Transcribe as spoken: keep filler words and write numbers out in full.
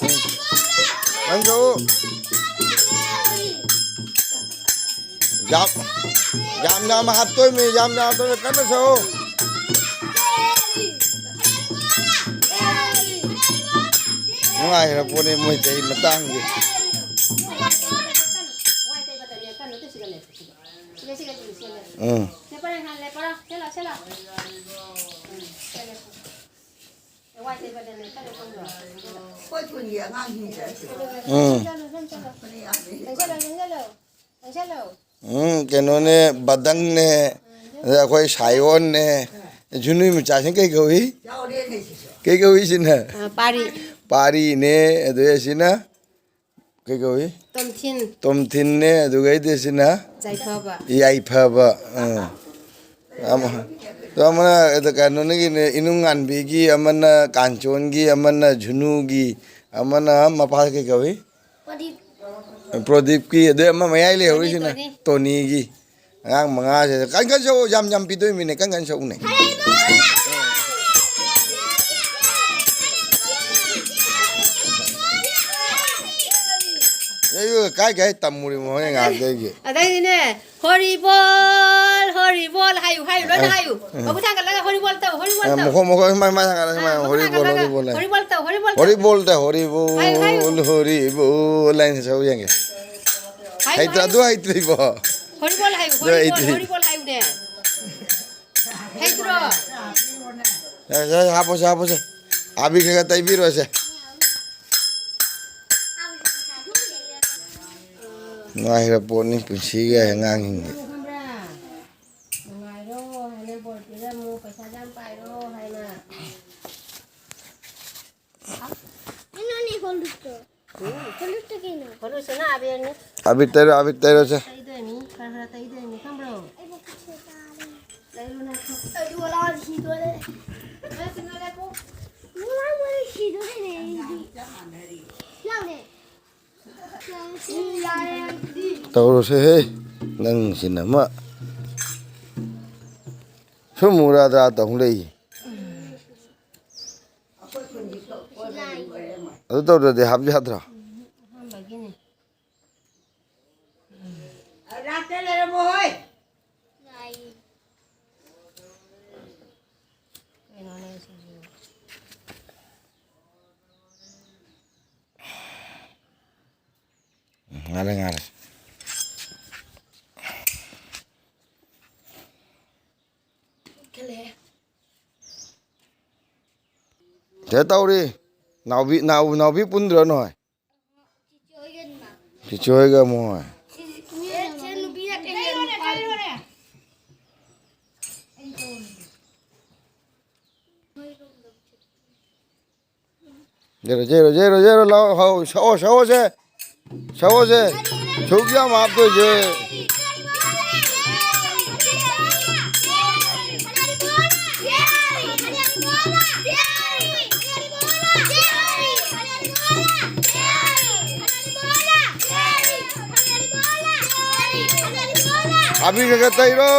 ꯎꯝ꯫ ꯅꯪꯁꯨ꯫ ꯌꯥꯝ, ꯌꯥꯝ ꯌꯥꯝ ꯍꯥꯞꯇꯣꯏꯃꯤ, ꯌꯥꯝ ꯌꯥꯝ ꯍꯥꯞꯇꯣꯏꯃꯤ, ꯀꯟꯅ ꯁꯛꯎ꯫ ꯅꯨꯡꯉꯥꯏꯈ꯭ꯔ ꯄꯣꯠꯅꯤ ꯃꯣꯏ ꯆꯍꯤ ꯃꯇꯥꯡꯁꯦ꯫ ꯎꯝ꯫ ꯑꯩꯈꯣꯏ ꯈꯨꯟꯒꯤ ꯑꯉꯥꯡꯁꯤꯡꯁꯦ ꯑꯁꯤ ꯎꯝ꯫ ꯐꯅ ꯌꯥꯝꯃꯤ꯫ ꯎꯝ, ꯀꯩꯅꯣꯅꯦ, ꯕꯗꯪꯅꯦ, ꯑꯗ ꯑꯩꯈꯣꯏ ꯁꯥꯏꯌꯣꯟꯅꯦ, ꯖꯨꯅꯨꯏ ꯃꯆꯥꯁꯤꯡ ꯀꯩ ꯀꯧꯏ? ꯌꯥꯎꯔꯦꯅꯦ ꯁꯤꯁꯨ꯫ ꯀꯩ ꯀꯧꯏ ꯁꯤꯅ? ꯑ, ꯄꯥꯔꯤ꯫ ꯄꯥꯔꯤꯅꯦ, ꯑꯗꯨ ꯑꯁꯤꯅ ꯀꯩ ꯀꯧꯏ? ꯇꯣꯝꯊꯤꯟ꯫ ꯇꯣꯝꯊꯤꯟꯅꯦ, ꯑꯗꯨꯒꯩꯗꯤ ꯑꯁꯤꯅ? ꯌꯥꯏꯐꯕ꯫ ꯌꯥꯏꯐꯕ, ꯑꯥ꯫ ꯑꯃ-, ꯑꯗꯣ ꯑꯃꯅ, ꯑꯗ ꯀꯩꯅꯣꯅꯤꯒꯤꯅꯦ, ꯏꯅꯨꯡꯉꯥꯟꯕꯤꯒꯤ, ꯑꯃꯅ ꯀꯥꯟꯆꯣꯟꯒꯤ, ꯑꯃꯅ ꯖꯨꯅꯨꯒꯤ, ꯑꯃꯅ ꯃꯄꯥ ꯀꯩ ꯀꯧꯏ? ꯄ꯭ꯔꯗꯤꯞ꯫ ꯄ꯭ꯔꯗꯤꯞꯀꯤ, ꯑꯗꯩ ꯑꯃ ꯃꯌꯥꯏ ꯂꯩꯍꯧꯔꯤꯁꯤꯅ ꯇꯣꯅꯤ, ꯇꯣꯅꯤ꯫ ꯇꯣꯅꯤꯒꯤ꯫ ꯑꯉꯥꯡ ꯃꯉꯥꯁꯦ ꯀꯟ ꯀꯟ ꯁꯛꯎ, ꯌꯥꯝ ꯌꯥꯝ ꯄꯤꯗꯣꯏꯃꯤꯅꯦ, ꯀꯟ ꯀꯟ ꯁꯛꯎꯅꯦ꯫ ꯌꯥꯏꯌꯨ, ꯀꯥꯏ ꯀꯥꯏ ꯇꯝꯃꯨꯔꯤꯃꯣ ꯍꯣꯔꯦꯟ ꯉꯥꯏꯍꯥꯛꯇꯒꯤ? ꯑꯗꯩꯗꯤꯅꯦ, ꯍꯣꯔꯤꯕꯣꯜ, ꯍꯣꯔꯤꯕꯣꯜ ꯍꯥꯏꯌꯨ, ꯍꯥꯏꯌꯨ, ꯂꯣꯏꯅ ꯑ꯫ ꯍꯥꯏꯌꯨ꯫ ꯎꯝ꯫ ꯃꯈꯨꯠ ꯊꯥꯡꯒꯠꯂꯒ ꯍꯣꯔꯤꯕꯣꯜ ꯇꯧ, ꯍꯣꯔꯤꯕꯣꯜ ꯑ, ꯇꯧ꯫ ꯃꯈꯣꯡ, ꯃꯈꯣꯡ, ꯃꯥꯏ, ꯃꯥꯏ ꯊꯥꯡꯒꯠꯂꯒ ꯑ, ꯁꯨꯃꯥꯏꯅ ꯃꯈꯨꯠ ꯍꯣꯔꯤꯕꯣꯜ, ꯊꯥꯡꯒꯠꯂꯒ ꯍꯣꯔꯤꯕꯣꯜ ꯍꯥꯏ꯫ ꯍꯣꯔꯤꯕꯣꯜ ꯇꯧ, ꯍꯣꯔꯤꯕꯣꯜ ꯇꯧ꯫ ꯍꯣꯔꯤꯕꯣꯜ ꯇꯧ, ꯍꯣꯔꯤꯕꯣꯜ, ꯍꯥꯏꯌꯨ, ꯍꯥꯏꯌꯨ꯫ ꯍꯣꯔꯤꯕꯣꯜ ꯍꯥꯏꯅ ꯁꯛꯎ ꯌꯦꯡꯒꯦ꯫ ꯍꯥꯏꯌꯨ, ꯍꯩꯇ꯭ꯔ-, ꯍꯥꯏꯌꯨ꯫ ꯑꯗꯨ ꯍꯩꯇ꯭ꯔꯤꯕꯣ? ꯍꯣꯔꯤꯕꯣꯜ ꯍꯥꯏꯌꯨ, ꯑꯗꯨ ꯍꯣꯔꯤꯕꯣꯜ, ꯍꯩꯇ꯭ꯔꯤ꯫ ꯍꯣꯔꯤꯕꯣꯜ ꯍꯥꯏꯌꯨꯅꯦ꯫ ꯍꯩꯇ꯭ꯔꯣ? ꯌꯥꯔꯦ, ꯌꯥꯔꯦ, ꯍꯥꯞꯄꯣꯁꯦ, ꯍꯥꯞꯄꯣꯁꯦ꯫ ꯑꯕꯤꯔ ꯈꯔ ꯈꯔ ꯇꯩꯕꯤꯔꯣꯁꯦ꯫ ꯅꯨꯡꯉꯥꯏꯈ꯭ꯔ ꯄꯣꯠꯅꯤ ꯄꯨꯟꯁꯤꯒ ꯑꯉꯥꯡꯁꯤꯡꯁꯦ꯫ ꯈꯪꯕ꯭ꯔꯥ? ꯅꯨꯡꯉꯥꯏꯔꯣ ꯍꯥꯏꯅ ꯕꯣꯔ ꯄꯤꯔꯝꯃꯨ, ꯄꯩꯁꯥ ꯌꯥꯝ ꯄꯥꯏꯔꯣ ꯍꯥꯏꯅ꯫ ꯀꯩꯅꯣꯅꯦ ꯍꯣꯂꯨꯁꯇꯣ꯫ ꯎꯝ꯫ ꯍꯣꯂꯨꯁꯇꯣ ꯀꯩꯅꯣ? ꯍꯣꯂꯨꯁꯇꯨꯅ ꯑꯕꯦꯔꯅꯤ꯫ ꯑꯕꯤꯔ ꯇꯩꯔꯣ, ꯑꯕꯤꯔ ꯇꯩꯔꯣꯁꯦ꯫ ꯇꯩꯗꯣꯏꯅꯤ, ꯈꯔ ꯈꯔ ꯇꯩꯗꯣꯏꯅꯤ, ꯈꯪꯕ꯭ꯔꯣ? ꯑꯩꯕꯨ ꯈꯨꯠꯁꯦ ꯇꯥꯔꯦ꯫ ꯇꯩꯔꯣ ꯅꯪ꯫ ꯑꯩꯗꯤ ꯋꯥꯂꯥ ꯁꯤꯗꯣꯔꯦ꯫ ꯅꯪ ꯁꯤꯗꯣꯔꯦ, ꯄꯨ꯫ ꯋꯥꯂꯥ ꯃꯣꯏ ꯁꯤꯗꯣꯔꯦꯅꯦ ꯑꯩꯗꯤ꯫ ꯂꯥꯎꯅꯦ꯫ ꯇꯧꯔꯁꯦꯍꯦ, ꯅꯪꯁꯤꯅ ꯑꯃ ꯁꯨꯝ ꯃꯨꯔꯥ ꯗ꯭ꯔꯥ ꯇꯧ ꯂꯩ꯫ ꯑꯗꯨ ꯇꯧꯗ꯭ꯔꯗꯤ ꯍꯥꯞ ꯌꯥꯗ꯭ꯔꯣ? ꯎꯝ, ꯉꯥꯜꯂꯦ, ꯉꯥꯜꯂꯦ꯫ ꯁꯤꯗ ꯇꯧꯔꯤ꯫ ꯅꯥꯎꯕꯤ, ꯅꯥꯎ-, ꯅꯥꯎꯕꯤ ꯄꯨꯟꯗ꯭ꯔꯣ ꯅꯣꯏ? ꯆꯤꯆꯦ ꯍꯣꯏꯒ ꯃꯣꯏ꯫ ꯌꯦꯔꯣ, ꯌꯦꯔꯣ, ꯌꯦꯔꯣ, ꯌꯦꯔꯣ, ꯂꯥꯛꯑꯣ, ꯍꯥꯎ, ꯁꯛꯑꯣ, ꯁꯛꯑꯣꯁꯦ꯫ ꯁꯛꯑꯣꯁꯦ꯫ ꯁꯨꯛ ꯌꯥꯝ ꯍꯥꯞꯇꯣꯏꯁꯦ꯫ ꯊꯥꯕꯤ ꯈꯔ ꯈꯔ ꯇꯩꯔꯣ꯫